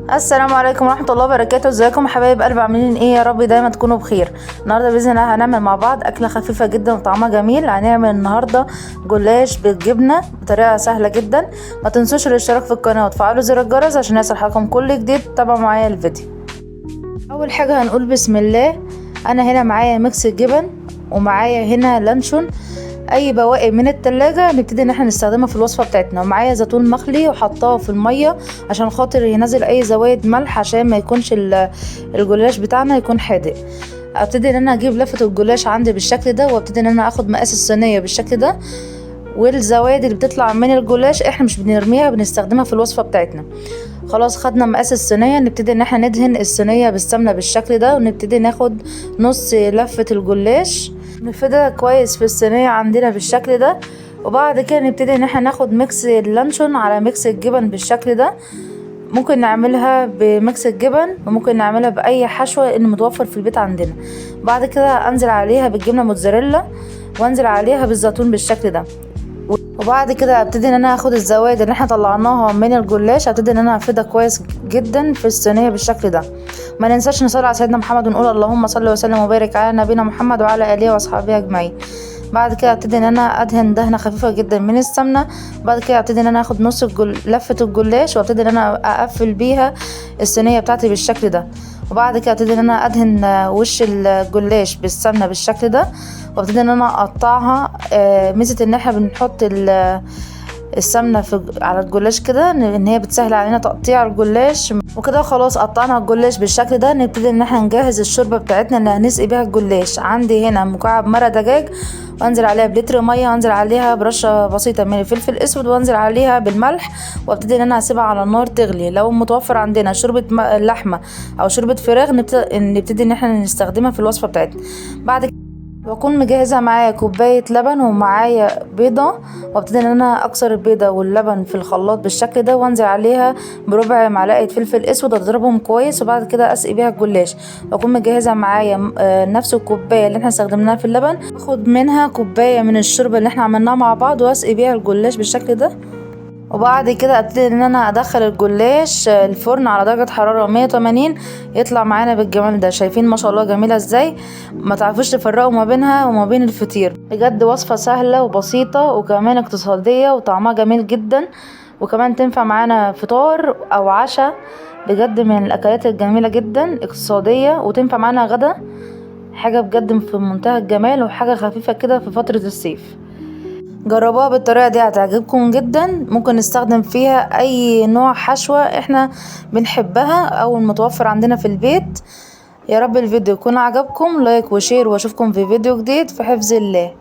السلام عليكم ورحمة الله وبركاته. ازيكم يا حبايب قلب، عاملين ايه؟ يا رب دايما تكونوا بخير. النهارده باذن الله هنعمل مع بعض اكله خفيفة جدا وطعمها جميل. هنعمل النهارده جلاش بالجبنه بطريقة سهلة جدا. ما تنسوش الاشتراك في القناة وتفعلوا زر الجرس عشان يصل لكم كل جديد. تابعوا معايا الفيديو. اول حاجة هنقول بسم الله. انا هنا معايا mix الجبن ومعايا هنا لانشون، اي بواقي من التلاجة نبتدي ان احنا نستخدمها في الوصفة بتاعتنا، ومعايا زيتون مخلي وحطاه في المية عشان خاطر ينزل اي زوايد ملح عشان ما يكونش الجلاش بتاعنا يكون حادق. ابتدي ان انا اجيب لفة الجلاش عندي بالشكل ده، وابتدي ان انا اخد مقاس الصينية بالشكل ده، والزوايد اللي بتطلع من الجلاش احنا مش بنرميها، بنستخدمها في الوصفة بتاعتنا. خلاص خدنا مقاس الصينية، نبتدي ان احنا ندهن الصينية بالسمنة بالشكل ده، ونبتدي ناخد نص لفة الجلاش نفردها كويس في الصينية عندنا بالشكل ده. وبعد كده نبتدي ان احنا ناخد mix اللانشون على mix الجبن بالشكل ده. ممكن نعملها ب mix الجبن وممكن نعملها باي حشوة اللي متوفر في البيت عندنا. بعد كده انزل عليها بالجبنة موتزاريلا وانزل عليها بالزيتون بالشكل ده. وبعد كده ابتدي ان انا اخد الزوائد اللي احنا طلعناها من الجلاش، ابتدي ان انا افردها كويس جدا في الصينية بالشكل ده. ما ننساش نصلي على سيدنا محمد ونقول اللهم صل وسلم وبارك على نبينا محمد وعلى اله واصحابه اجمعين. بعد كده ابتدي ان انا ادهن دهنه خفيفة جدا من السمنة. بعد كده ابتدي ان انا اخد نص لفه الجلاش وابتدي ان انا اقفل بيها الصينية بتاعتي بالشكل ده. وبعد كده ابتدي ان انا ادهن وش الجلاش بالسمنه بالشكل ده، وابتدي ان انا اقطعها. ميزة ان احنا بنحط السمنة على الجلاش كده ان هي بتسهل علينا تقطيع الجلاش وكده. خلاص قطعنا الجلاش بالشكل ده. نبتدي ان احنا نجهز الشوربة بتاعتنا اللي هنسقي بيها الجلاش. عندي هنا مكعب مرق دجاج، وانزل عليها بلتر مية، وانزل عليها برشه بسيطة من الفلفل الاسود، وانزل عليها بالملح، وابتدي ان انا اسيبها على النار تغلي. لو متوفر عندنا شوربة لحمه او شوربة فراخ نبتدي ان احنا نستخدمها في الوصفة بتاعتنا. بعد واكون مجهزة معايا كوباية لبن ومعايا بيضة، وابتدي ان انا اكسر البيضة واللبن في الخلاط بالشكل ده، وانزل عليها بربع معلقه فلفل اسود، اضربهم كويس، وبعد كده اسقي بيها الجلاش. واكون مجهزة معايا نفس الكوباية اللي احنا استخدمناها في اللبن، اخد منها كوباية من الشوربة اللي احنا عملناها مع بعض، واسقي بيها الجلاش بالشكل ده. وبعد كده ابتدي ان انا ادخل الجلاش الفرن على درجة حرارة 180، يطلع معانا بالجمال ده. شايفين ما شاء الله جميلة ازاي، ما تعرفوش تفرقوا ما بينها وما بين الفطير. بجد وصفة سهلة وبسيطة وكمان اقتصادية وطعمها جميل جدا، وكمان تنفع معانا فطار او عشاء. بجد من الاكلات الجميلة جدا، اقتصادية وتنفع معانا غدا. حاجة بجد في منتهى الجمال، وحاجة خفيفة كده في فترة الصيف. جربوها بالطريقة دي هتعجبكم جدا. ممكن نستخدم فيها اي نوع حشوة احنا بنحبها او المتوفر عندنا في البيت. يا رب الفيديو يكون عجبكم، like و share، واشوفكم في فيديو جديد. في حفظ الله.